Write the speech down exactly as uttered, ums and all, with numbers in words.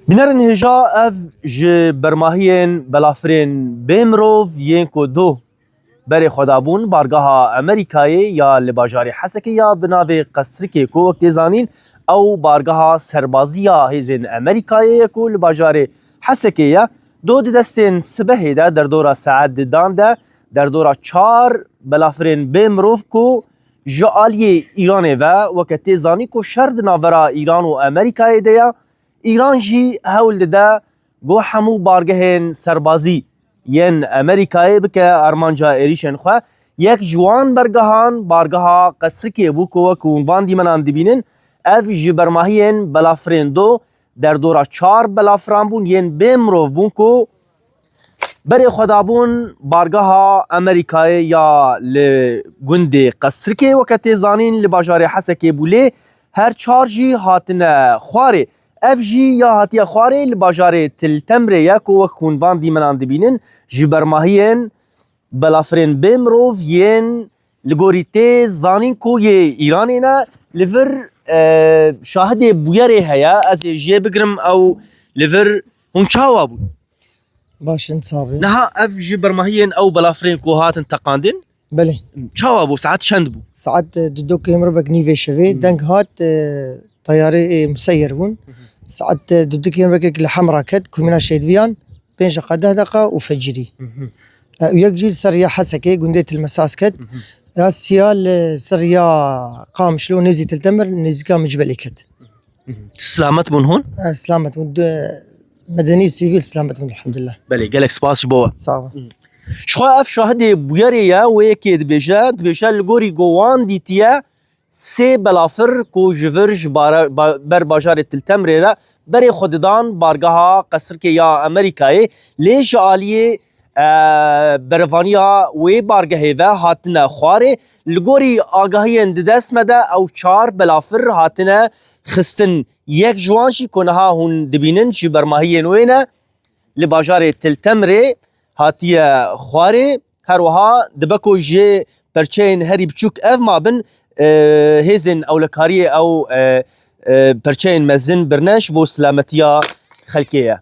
Bînerên hêja, ev ji bermahiyên belafirên bê mirov yên ku do berê xwe dabûn bargeha Amerîkayê ya li bajarê Hesekê ya bi navê Qesrikê ku wek tê zanîn ew bargeha serbazî ya hêzên Amerîkayê ye ku li bajarê Hesekê ye. Do di destên sibehê de derdora saet didan de derdora çar belafirên bê mirov ku ji aliyê Îranê ve weke tê zanîn ku şer di navbera Îran û Amerîkayê de ye. Îran jî hewl dide ku hemû bargehên serbazî yên Amerîkayê bike armanca êrîşên xwe. Yek ji wan bergehan bargeha Qesrikê bû ku wek hûn van dîmenan dibînin, ev ji bermahiyên belafirên do derdora çar belafiran bûn yên bê mirov bûn ku berê xwe dabûn bargeha Amerîkayê ya li gundê Qesrikê weke tê zanîn li bajarê Hesekê bû lê her çar jî hatine xwarê. Ev jî ya hatiye xwarê li bajarê Til Temrê ye ku wek hûn van dîmenan dibînin ji bermahiyên belafirên bê mirov yên li gorî tê zanîn ku yê Îranê ne. Li vir e, şahidê bûyerê heye, ez ê jê bigirim ew li vir hûn çawa bûn? Baş in sabî. Niha ev ji bermahiyên ew belafirên ku hatin teqandin? Belê. Çawa bû? Saet çend bû? Saet, e, dudokê mirobek nîvê şevê deng hat, e, tayarê, e, museyir bûn. Saet, e, dudokê mirobek li Hemra ket, kumîna Şêdviyan, pênc deqa, deh deqa û fecirî. E, û yek jî ser ya Hesekê, gundê Tilmesas ket. Ya siya li ser ya Qamişlo nêzî Tiltemir, nêzîka Micbelê ket. Silamet bûn hûn? E, silamet bûn. Du-, medenî, sivîl silamet bûn, elhamdulillah. Belê, gelek spas ji bo we. Sağ ol. Ji xwe ev şahidê bûyerê ye, wê yekê dibêje, dibêje li gorî ku wan dîtiye sê belafir ku ji vir ji bara-, ba-, ber bajarê Til Temrê re berê xwe didan bargeha Qesrikê ya Amerîkayê, lê ji aliyê e, berevaniya wê bargehê ve hatine xwarê. Li gorî agahiyên di dest me de ew çar belafir hatine xistin. Yek ji wan jî ku niha hûn dibînin ji bermahiyên wê ne, li bajarê Til Temrê hatiye xwarê. Her wiha dibe ku ji perçeyên herî biçûk ev mabin, e, hêzên ewlekariyê ew, e, e, perçeyên mezin birine ji bo silametiya xelkê ye.